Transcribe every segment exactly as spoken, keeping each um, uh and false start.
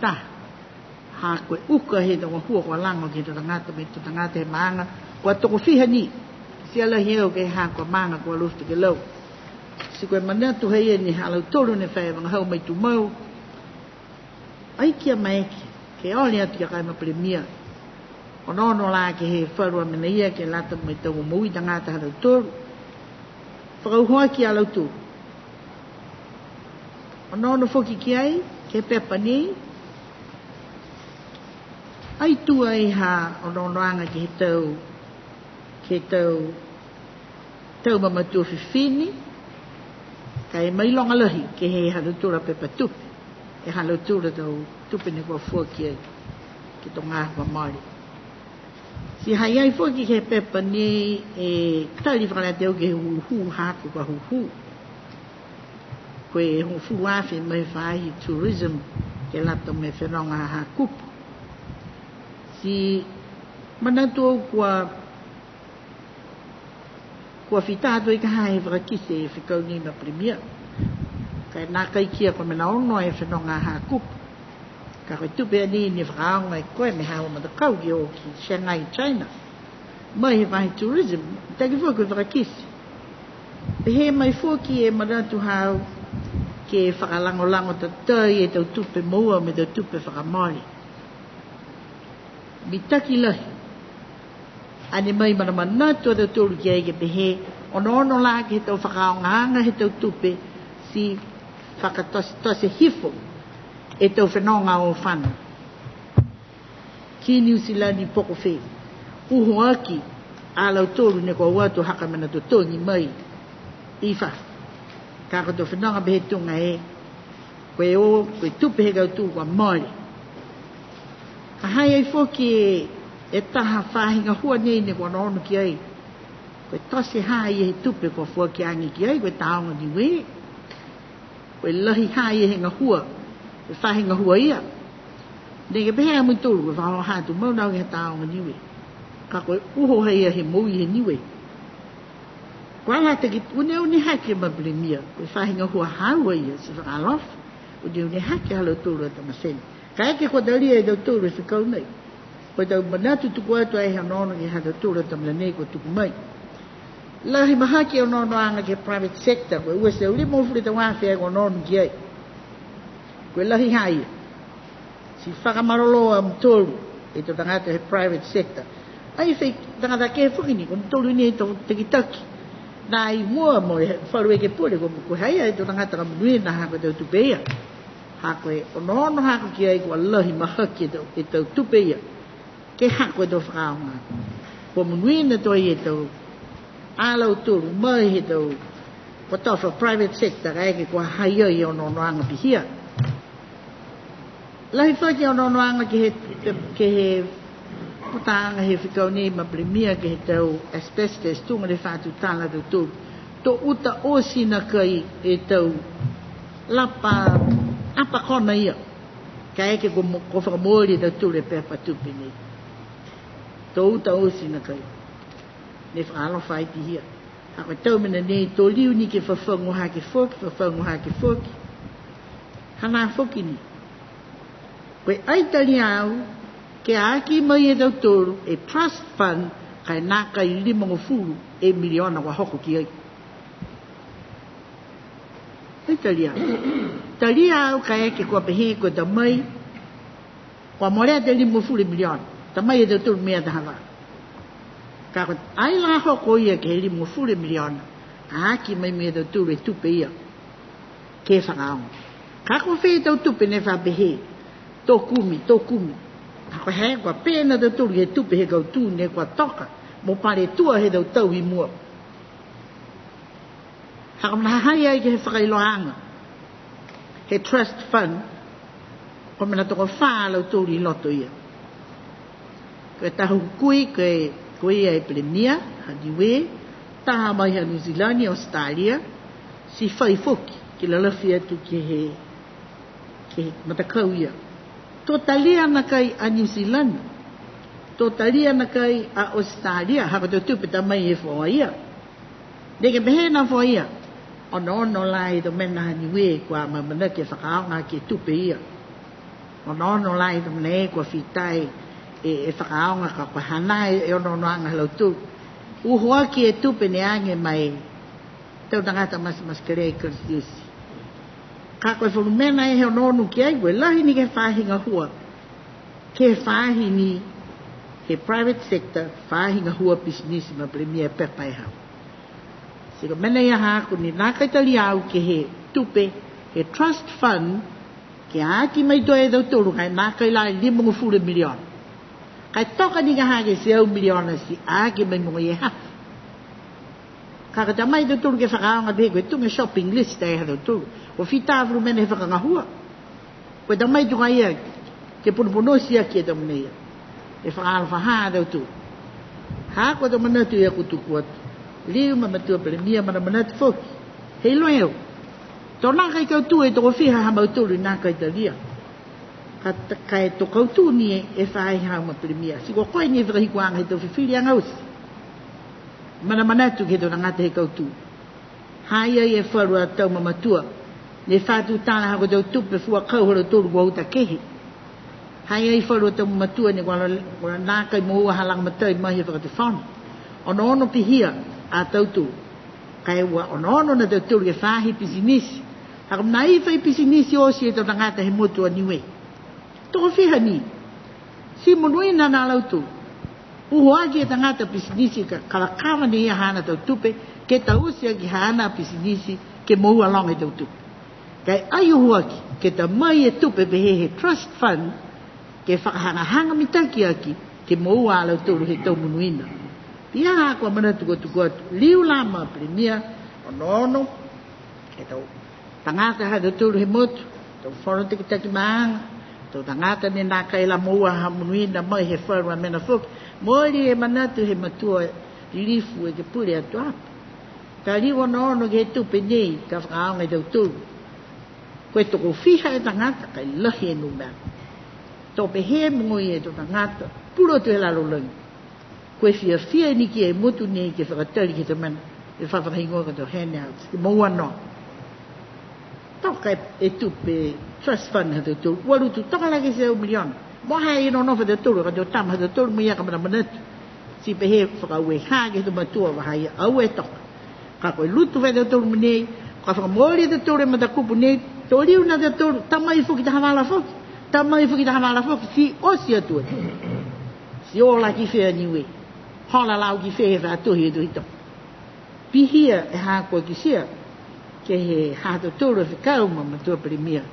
Taha, ha ko e uka he tau gahua kua lago ke he tau tagata, mo e tau tagata he maaga kua tokofiha ni. Ti lahi au ke he ha kua maaga kua Alofi Tokelau. Ti ko e manatu ha ia ni ha lautolu ne fai vagahau mai tumau. Ai kia maeke ke ole atu ki a Kaima Palemia. Onoono la ke he falu a mena ia ke lata mo e tau momoui tagata ha lautolu. Fakauho aki a lautolu. Onoono foki ki ai, ke he pepa nei. Ai tū ai ha onoonoaga ke he tau, ke he tau, tau mamatua fifine, ka e mailoga lahi ke he ha lautolu a pepa tupe, e ha lautolu a tau tupe ne kua foaki ai ke he tau gahua mole. Ti ha i ai foki ke he pepa nei e tali fakalataha ke he hūhū, haaku ka hūhū. Ko e hogofulu afe mai he faahi tourism ke lata mo e fenoga ha Hakupu. Ti manatu au kua, kua fita atu ai ka ha he fakakite e fekau nei ma Palemia. Ka e nākai kia ko e mena ono e fenoga ha Hakupu. Ka ko e tupe a nei ne fakaaoga e koe mo e haau a matakau ke o ki Shanghai, China. Mai he faahi tourism, taki foki ko e fakakite. Pehē mai foki e manatu haau ke fakalagolago tatai e tau tupe moua mo e tau tupe fakamole. Mitaki lahi. A ne mai manamanatu a tautolu ki ai ke pehē, onoono la ke he tau fakaaogaaga he tau tupe, ti fakatosetote hifo e tau fenoga o fano ki Niu Silani poko fē. Uho aki a lautolu ne kua o atu ha ko e mena totogi mai i fafo. Ka ko e tau fenoga pehē tuga e, ko e o, ko e tupe he kautū kua mole. Ka ha i ai foki e, e taha faahi gahua nei ne kua onoono ki ai. Ko e tote ha ia he tupe kua foaki age ki ai, ko e Tāoga Niue. Ko e lahi ha ia he gahua, ko e faahi gahua ia. Neke pehē a mutolu, ko e fakahoha atu mau nā au ke he Tāoga Niue. Ka ko e uho ha ia he moui he Niue. Kua lata ke uneune hake ma Palemia, ko e faahi gahua haau a ia, ti fakaalofa, uneune hake ha lautolu a tama sene. Kaeke kua talia e tautolu e fekau nei. Ko e tau manatu tuku atu ai he onoono ke he ha tautolu a tau mena nei kua tuku mai. Lahi mahaki e onoonoaga ke he private sector, ko e ua e teau limagofulu e tau afe ai kua onoono ki ai. Ko e lahi ha ia. Ti fakamalolō a mutolu e tau tagata he private sector. Ai fai tagata kehe foki ni, ko mutolu ni e tau takitaki. Nā i mua mo e falu ekepule, ko, ko e ha ia e tau tagata ka monuina ha ko e tau tupe ia. Ha ko e onoono haaku ki ai kua lahi mahaki e tau, e tau tupe ia. Ke hako e tau fakaaoga. Kua monuina tuai e tau, a lautolu mai he tau kotofa private sector, kaeke kua ha i ai e onoonoaga pihia. Lahi foki e onoonoaga ke he, ke he putaaga he fekau nei ma Palemia ke he tau asbestos, tuga ne fa tutala a tautolu. To uta oti nakai e tau lapa, apa kona ia. Kaeke kua mo-, kua fakamooli e tautolu e pepa tupe nei. To uta oti nakai. Ne fakaalofa ai pihia. Ha ko e tau mena nei, to liu ni ke fafagu hake foki, fafagu hake foki. Hanā foki ni. Ko e ai talia au, ke aki mai e tautolu, e trust fund, ka e nākai limagofulu e miliona kua hoko ki ai. Ai talia. Talia au kaeke kua pehē ko e ta mai, kua molea e limagofulu e miliona. Ta mai e tautolu mena taha vā. Ka ko e ai la hoko ia ke he limagofulu e miliona. Aki mai mo e tautolu e tupe ia. Ke fakaaoga. Ka ko fē e tau tupe ne fa pehē. To kumi, to kumi. Ka ko e hā kua pehē a tautolu he tupe he kautū ne kua toka. Mo pale tua he tau tau i mua. Ha ko e mena ha ha i ai ke he fakailoaaga he trust fund, ko e mena tokofā a lautolu i loto ia. Ko e taha hukui, ko e, ko ia e Palemia ha Niue, taha mai ha Niu Silani, Australia, ti fai foki, ke lalafi atu ke he, ke he matakau ia. To talia nakai a Niu Silani, to talia nakai a Australia, ha ko e tau tupe ta mai he foa ia. Neke pehē nā foa ia, onoono la e tau mena ha Niue kua amaamanaki ke fakaaoga ke tupe ia. Onoono la e tau mena kua fita e, e fakaaoga ka kua hanā e onoonoaga ha lautolu. Uho aki e tupe ne age mai tau tagata matematekelea i Karitiusi. Ka ko e falu mena e he onoono ki ai, ko e lahi ni ke he faahi gahua, ke he faahi ni he private sector, faahi gahua pisinisi ma Palemia e pepa e hau. Ti ko e mena ia haaku ni nākai talia au ke he tupe, he trust fund, ke aki mai tuai e tautolu, ka e nākai la e limagofulu miliona. Ka e toka ni ka ha ke e teau miliona ti aki mai mo e hafa. Ka ko e ta mai tautolu ke fakaaoga pehē ko e tuga e shopping list ai ha tautolu. Ko e fitafulu mena he fakagahua. Ko e ta mai tuga ia ke ponoponosi aki e tau mena ia. E fakaalofa ha tautolu. Ha ko e tau manatu ia kua tuku atu. Liu ma matua Palemia, manamanatu foki. He iloa e au. To nākai kautū e tokofiha ha mautolu nākai talia. Ka, ka e to kautū ni e, e faahi hau ma Palemia. Ti ko koe ni e fakahikuaga he tau fifiliaga oti. Manamanatu ke he tau tagata he kautū. Ha i ai e falu a tau mamatua ne fa tutala ha ko e tau tupe fuakau ha lautolu kua uta kehe. Ha i ai falu a tau mamatua ne kua la, kua la nākai moua ha lagomatai mai he fakatufono. Onoono pihia a tautolu. Ka e ua onoono na tautolu ke he faahi pisinisi. Ha ko e mena ia fai pisinisi oti e tau tagata he motu a Niue. Tokofiha ni. Ti monuina na lautolu. Uho aki e tagata pisinisi ka, ka kavakava ni ia haana tau tupe, ke taute aki haana pisinisi, ke moua loga e tau tupe. Ka e ai uho aki, ke ta mai e tupe pehē he trust fund, ke fakahagahaga mitaki aki, ke moua a lautolu he tau monuina. Pihia ha kua manatu kua tuku atu, liu la ma Palemia, onoono, ke tau tagata ha tautolu he motu, tau fono takitaki maaga, tau tagata ne nākai la moua ha monuina mai he falu a mena foki. Mooli e manatu he matua lilifu Ekepule Atuapa. Ka liu onoono ke he tupe nei, ka fakaaoga e tautolu. Ko e tokofiha e tagata, ka e lahi e numela. To pehē mogoia e tau tagata, pulotu he lalolagi. Ko e fiafia ni ki ai e motu nei ke fakatali ke he tau mena, e fa fakahigoa ko e tau handouts, ke moua noa. Toka e, e tupe trust fund ha tautolu, ua lutu toka la ke he teau miliona. Mo e ha i ai e nonofo ha tautolu, ka e tau tama ha tautolu mo e ka manamanatu. Ti pehē fakaaue ha ke he tau matua vahā ia, aue toka. Ka ko e lutu fai e tautolu mo nei, ka fakamooli e tautolu e matakupu nei, to liu na tautolu, ta mai foki taha vala foki, ta mai foki taha vala foki, ti oti atu ai. Ti o la ki fē a Niue, hola lau ki fē he fa tohi e tohi toka. Pihia e ha kua kitia, ke he ha tautolu e fekau ma matua Palemia.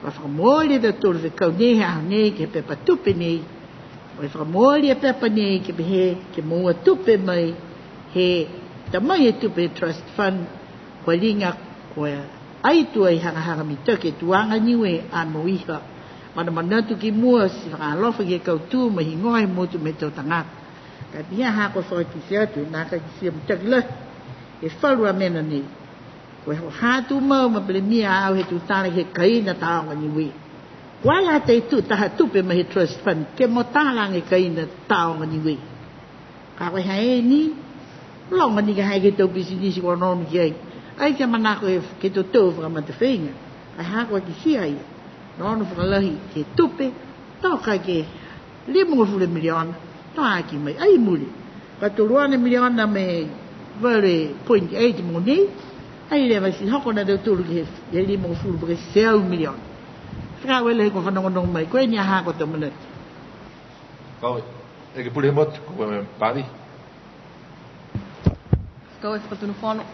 Kua fakamooli e tautolu e fekau nei he aho nei ke he pepa tupe nei. Kua fakamooli e pepa nei ke pehē ke moua tupe mai he ta mai e tupe trust fund. Kua liga kua ai tuai hagahaga mitaki e tuaga Niue a moiha. Manamanatu ki mua ti fakaalofa ke he kautū mo e higoa he motu mo e tau tagata. Ka e pihia ha kua fakakitia atu, nākai kitia mitaki lahi e falu a mena nei. Ko e ha tumau ma Palemia a au he tutala ke he kaina Tāoga Niue. Kua lata e tū taha tupe mai he trust fund, ke mo talaga e kaina Tāoga Niue. Ka ko e ha e ni, loga ni ka ha ke he tau pisinisi kua onoono ki ai. Ai ke manako e ke he tau tau fakamatafeiga. Ai ha kua kitia ia. Onoono fakalahi ke he tupe, toka ke limagofulu miliona, to aki mai, ai muli. Ka tolu afe miliona mo e valu point eight mo nei, ai leva ti hoko na tautolu ke he, he limagofulu po ke teau miliona. Fakaaue lahi kua fanogonogo mai, ko e ni a ha ko e tau manatu. Kau, Ekepule he motu, ko e pavi. Fakaaue Fakatonu Fono,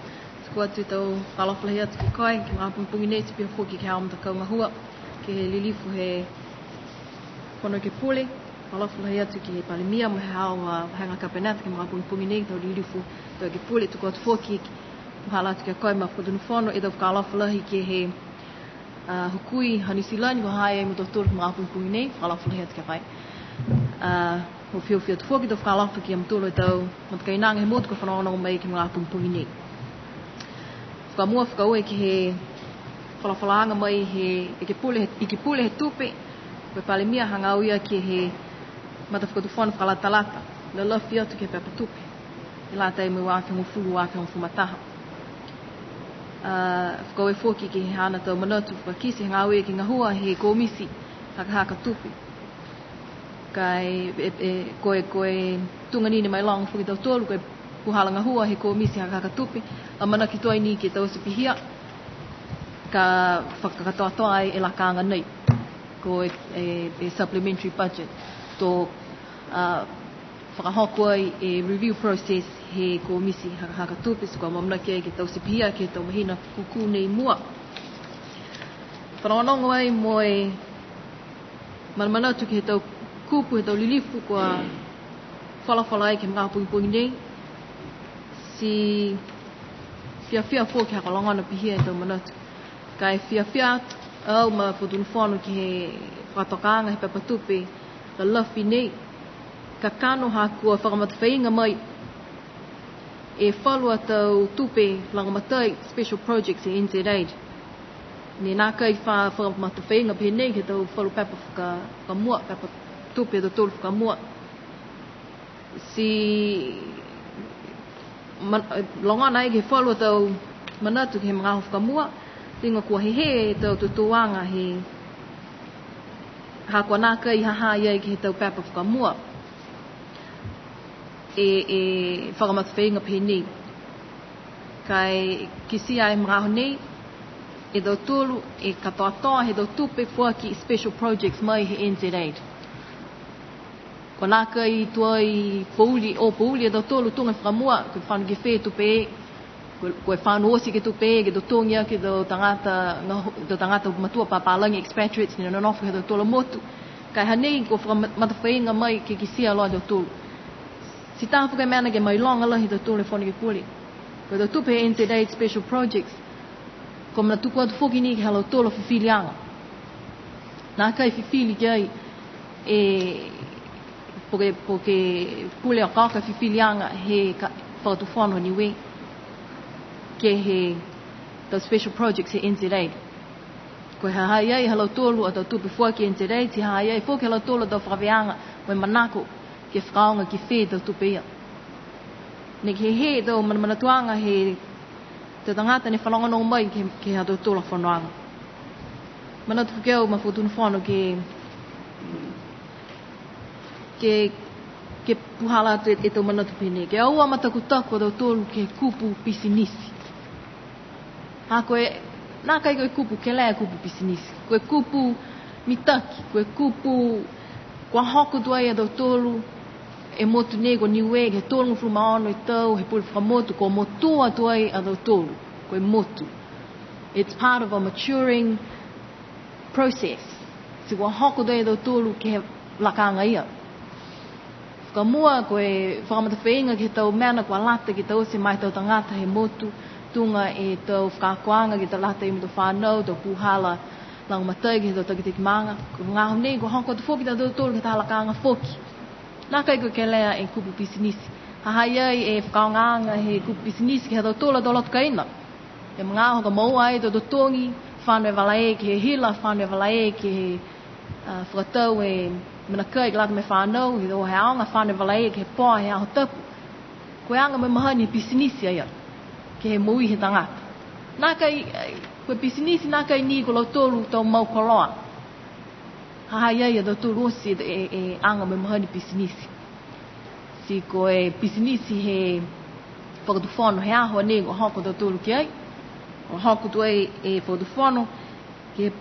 tuku atu e tau fakaalofa lahi atu ki a koe, ke he magaaho pogipogi nei, ti pihia foki ke he haau a matakau gahua, ke he lilifu he Fono Ekepule, fakaalofa lahi atu ke he Palemia, mo e haau a vahega Kapeneta, ke he magaaho pogipogi nei, tau lilifu, tau Ekepule, tuku atu foki, puhala atu ki a koe ma Fakatonu Fono, e tau fakaalofa lahi ke he a, Hukui ha Niu Silani, kua ha i ai mo tautolu he magaaho pogipogi nei, fakaalofa lahi atu ki a koe. A, ofi, ofi atu foki e tau fakaalofa ki a mutolu e tau matakainaga he motu kua fanogonogo mai ke he magaaho pogipogi nei. Fakamua fakaaue ke he folafolaaga mai he Ekepule, Ekepule he Tupe, ko e Palemia hagaao ia ke he matafakatufono fakalatalata, lalafi atu ke he pepa tupe. He lata mo e ua afe hogofulu, ua afe hogofulu ma taha. A, fakaaue foki ke he haana tau manatu fakakite, hagaao ia ke gahua he komiti hakahaka tupe. Ka e, e, e, ko e, ko e tuga ni ne mailoga foki e tautolu, ko e puhala gahua he Komiti Hakahaka Tupe, amanaki tuai ni ke taute pihia, ka fakakatoatoa ai e lakaaga nei, ko e, e, e supplementary budget, to, a, fakahoko ai e review process he Komiti Hakahaka Tupe, ti kua amanaki ai ke taute pihia ke he tau mahina kukū nei mua. Fanogonogo ai mo e manamanatu ke he tau kupu he tau lilifu kua folafola ai ke he magaaho pogipogi nei, ti fiafia foki ha kua logona pihia e tau manatu. Ka e fiafia au ma Fotunofono ke he fakatokaaga he pepa tupe lalafi nei. Kakano ha kua fakamatafeiga mai e falu a tau tupe lagomatai, special projects he N Z Aid. Ne nākai fa-, fakamatafeiga pehē nei ke he tau falu pepa faka-, fakamua, pepa tupe ha tautolu fakamua. Ti ma-, logona ai ke he falu a tau manatu ke he magaaho fakamua, liga kua hehē e tau totouaga he ha kua nākai ha ha i ai ke he tau pepa fakamua e, e fakamatafeiga pehē nei. Ka e kitia e magaaho nei, e tautolu e katoatoa he tau tupe foaki special projects mai he N Z Aid. Kua nākai tuai pouli, o pouli e tautolu tuga fakamua, ko e fano ke fē tupe, ko, ko e fano oti ke tupe, ke totogi aki e tau tagata, ga-, tau tagata matua papālagi, expatriates, ne nonofo he ha tautolu a motu. Ka e hanei kua fakamatafeiga mai ke kitia loa e tautolu. Ti taha foki e mena ke mailoga lahi e tautolu he Fono Ekepule. Ko e tau tupe he N Z Aid special projects, kua mena tuku atu foki ni ke he ha lautolu a fifiliaga. Nākai fifili ki ai e, po ke, po ke pule okaoka e fifiliaga he ka-, Fakatufono Niue ke he tau special projects he N Z Aid. Ko e ha ha i ai ha lautolu a tau tupe foaki he N Z Aid, ti ha ha i ai foki ha lautolu a tau fakavēaga mo e manako ke fakaaoga ke fē e tau tupe ia. Ne ke hehē e tau mana-, manamanatuaga he tau tagata ne fanogonogo mai ke, ke he ha tautolu a fonoaga. Manatu foki au ma Fotunofono ke, ke, ke puhala atu e, e tau manatu pehē nei. Ke aua matakutaku a tautolu ke he kupu pisinisi. Ha ko e, nākai ko e kupu kelea e kupu pisinisi. Ko e kupu mitaki, ko e kupu kua hoko tuai a tautolu e motu nei ko Niue, ke he tolugofulu ma ono e tau he pule fakamotu, kua motua tuai a tautolu, ko e motu. It's part of a maturing process. Ti kua hoko tuai a tautolu ke he lakaaga ia. Fakamua, ko e fakamatafeiga ke he tau mena kua lata ke taute ma e tau tagata he motu, tuga e tau fakaakoaga ke lata mo e tau fanau, tau puhala lagomatai ke he tau takitaki maaga. Ko e magaaho nei, kua hoko atu foki a tautolu ke he taha lakaaga foki. Nākai ko e kelea e kupu pisinisi. Ha ha i ai e fakaaogaaga he kupu pisinisi ke he ha tautolu a tau loto kaina. He magaaho ka moua ai e tau totogi, fano e vala ē ke he hila, fano e vala ē ke he, a, fakatau e mena kai ke lata mo e fanau, he, he aoga, fano e vala ē ke he poa he Aho Tapu. Ko e aga mo e mahani he pisinisi a ia ke he moui he tagata. Nākai, ko e pisinisi nākai ni ko lautolu tau mau koloa. Ha ha i ai a tautolu oti e, e, e aga mo e mahani pisinisi. Ti ko e pisinisi he Fakatufono he aho nei kua hoko a tautolu ki ai. Kua hoko tuai e Fakatufono ke he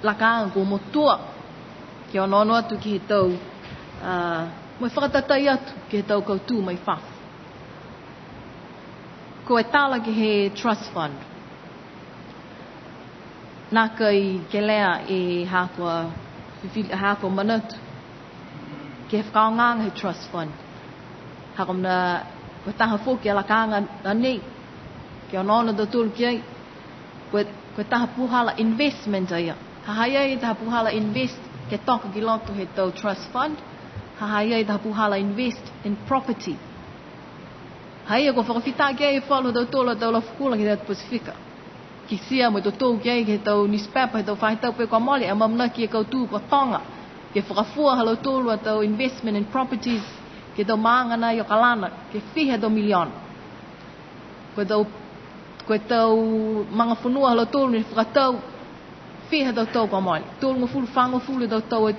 lakaaga kua motua, ke onoono atu ke he tau, a, mo e fakatatai atu ke he tau kautū mai fafo. Ko e tala ke he trust fund. Nākai kelea e ha kua fifili, ha kua manatu ke he fakaaogaaga he trust fund. Ha ko e mena, ko e taha foki a lakaaga a nei, ke onoono a tautolu ki ai, ko e, ko e taha puhala investment a ia. Ha ha i ai e taha puhala invest ke toka ki loto he tau trust fund, ha ha i ai e taha puhala invest in property. Ha ia kua fakafita ki ai e falu ha tautolu a tau lafu kula ke he atu Pasifika. Kitia mo e totou ki ai ke he tau newspaper he tau faahi tapu kua mole, e amaamanaki e kautū ko Toga ke fakafua ha lautolu a tau investment in properties ke he tau maaga nā i Okalana, ke fiha e tau miliona. Ko e tau, ko e tau magafonua ha lautolu ne fakatau Pehē ha tautolu kua mole. Tolugofulu, fāgofulu tautolu e